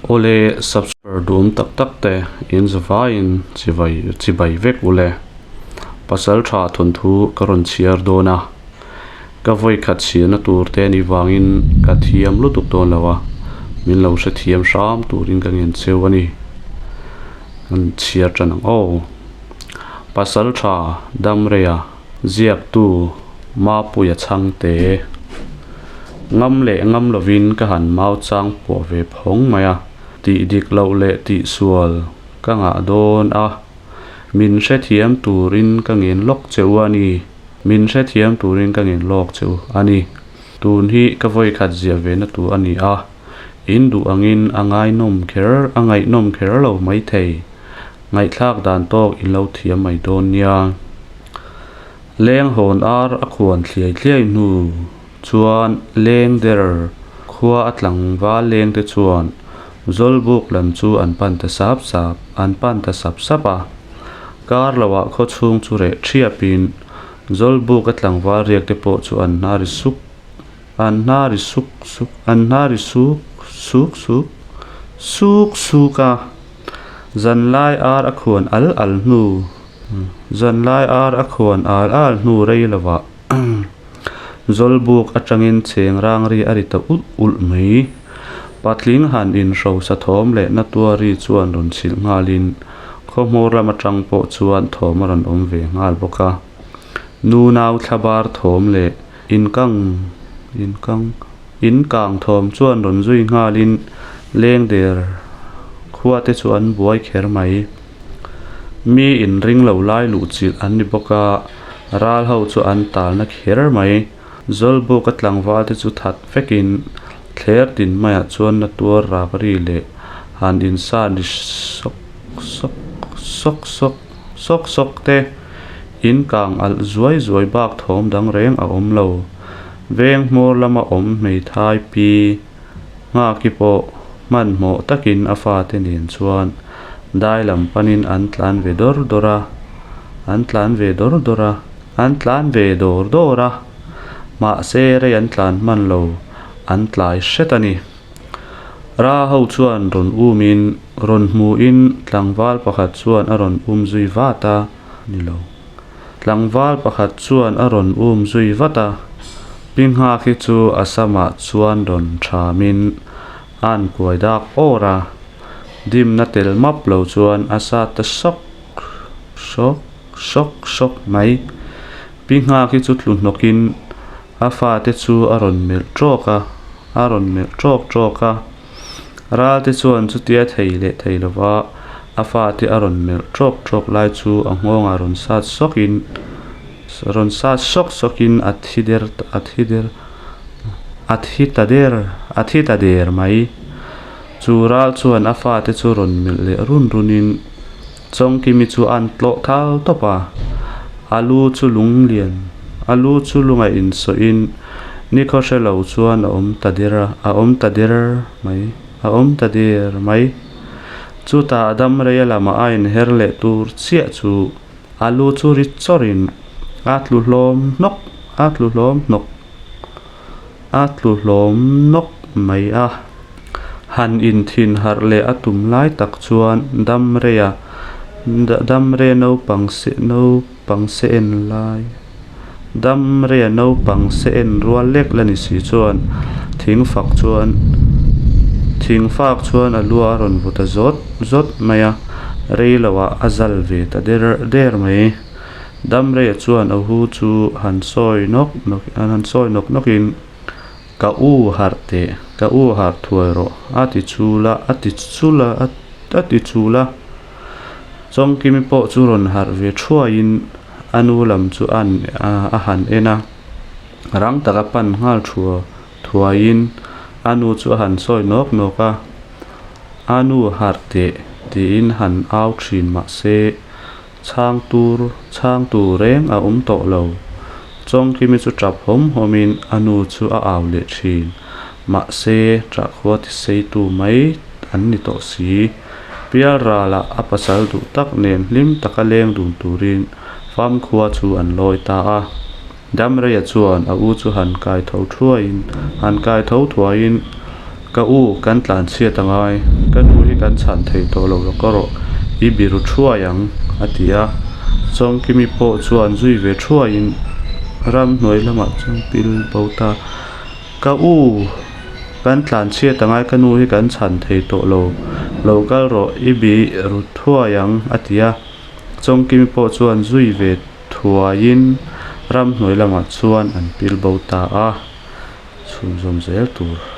Awle subscriber duhawm tak tak te in zavaiin chivai chibai vek ule. Pasaltha thawnthu ka rawn chhiar dawn a, ka vawi khat chhiarna tur te anih vangin ka thiam lutuk dawn lo a, min lo hrethiam hram turin ka ngen cheu a ni. Kan chhiar tan ang aw. Pasaltha Damreia ziaktu Mapuia chhangte ngam leh ngam lovin ka han mau chang puah ve phawng mai a, tih dik loh leh tih sual ka ngah dawn a, min hrethiam turin ka ngen lawk che u a ni, min hrethiam turin ka ngen lawk che u a ni. Tun hi ka vawikhat ziah ve na tur a ni a, in duh angin a ngaihnawm kher a ngaihnawm kher lo maithei, ngaihthlak dan tawk in lo thiam mai dawn nia. Leng hawn ar a khuan thliai thliai hnu chuan leng der khua a tlangval leng te chuan Zawlbuk lam chu an pan ta sap sap an pan ta sap sap a. Kar loah khaw chhung chu reh thiapin Zawlbuk a tlangval riak te pawh chu an hna ri suk an hna ri suk suk an hna ri suk suk suk suk suk a. Zanlai ar a khuan al al hnu. Zanlai ar a khuan al al hnu rei lovah Zawlbuk atangin cheng rang ri a ri ta ulh ulh mai. Patling han inhrosa thawm leh na tuar ri chuan rawn chhilh nghalin khaw hmawr lam atang pawh chuan thawm a rawn awm ve nghal bawk a. Nu nau thlabar thawm leh inkang inkang inkang thawm chuan rawn zui nghalin lengder khua te chu an buai kher mai. Mi inring lo lai luh chilh an ni bawk a, ral ho chu an talna kher mai. Zawlbuk a tlangval te chu that vekin thler tin maiah chuan na tuar rak ri leh han insan ri sawk sawk sawk sawk sawk sawk te in kang alh zuai zuai bak thawm dang reng a awm lo. Veng hmawr lama awm hmeithai pi Nghaki pawh hmanhmawh takin a fate nen chuan dai lam panin an tlan ve dawr dawr a, an tlan ve dawr dawr a, an tlan ve dawr dawr a, mahse rei an tlan hman lo, an tlai hret a ni. Ra ho chuan rawn umin, rawn hmuhin tlangval pakhat chuan a rawn um zui vat a, ni lo. Tlangval pakhat chuan a rawn um zui vat a, Pi Nghaki chu a samah chuan rawn thamin a an kuai dak awr a, dimna tel map lo chuan a sa ta sawk sawk sawk sawk mai. Pi Nghaki chu tlu hnawkin a fate chu a rawn melh tawk a, a rawn melh tawk tawk a. Ralte chuan chutia thei leh thei lova a fate a rawn melh tawk tawk lai chu a nghawngah rawn sat sawkin rawn sat sawk sawkin a thi der a thi der a thi ta der a thi ta der mai. Chu ral chuan a fate chu rawn melh leh run runin Chawngkimi chu a an tlawh thal tawp a, a lu chu lung lian, a lu chu lunga insawhin nikhaw hre lo chuan a awm ta der a, a awm ta der mai, a awm ta der mai. Chutah a dam rei a lamah a inher leh tur chiah chu a lu chu ri chawrin a tlu hlawm hnawk, a tlu hlawm hnawk. A tlu hlawm nawk mai a. Han inthin harh leh a tum lai tak chuan Damreia Damreia naupang se naupang se en lai Damreia naupang se en rual lek la ni si chuan thing fak chuan thing fak chuan a lu a rawn vaw ta zawt zawt mai a, rei loah a zal ve ta der der mai. Damreia chuan a hu chu han sawi nawk nawk an han sawi nawk nawkin, Ka u harh teh, ka u harh thuai rawh, a ti chul a, a ti chul a, a ti chul a. Chawngkimi pawh chu rawn harh ve thuaiin a nu lam chu a a han en a, rang taka pan nghal thua thuaiin a nu chu a han sawi nawk nawk a, A nu harh teh, tiin han au thin mahse, Chhang tur chhang tur reng a awm tawh lo. Chawngkimi chu tap hawm hawmin a nu chu a au leh thin. Mahse, ṭahkhua tiseitu mai an ni tawh si. Pialralah a pasal duh tak nen hlim taka leng dun turin famkhua chu an lawi ta a. Damreia chuan a u chu han kai tho thuaiin han kai tho thuaiin. Ka u, kan tlanchhiat a ngai. Ka nu hi kan chhan thei tawh lo, lo ka rawh, i biru thuai ang, a ti a. Chawngkimi pawh chuan zui ve thuaiin ramhnuai lamah chuan pil bo ta. Ka u, kan tlanchhiat a ngai, ka nu hi kan chhan thei tawh lo, lo kal rawh, i biru thuai ang, a ti a. Chawngkimi pawh chuan zui ve thuaiin ramhnuai lamah chuan an pil bo ta a. Chhunzawm zel tur.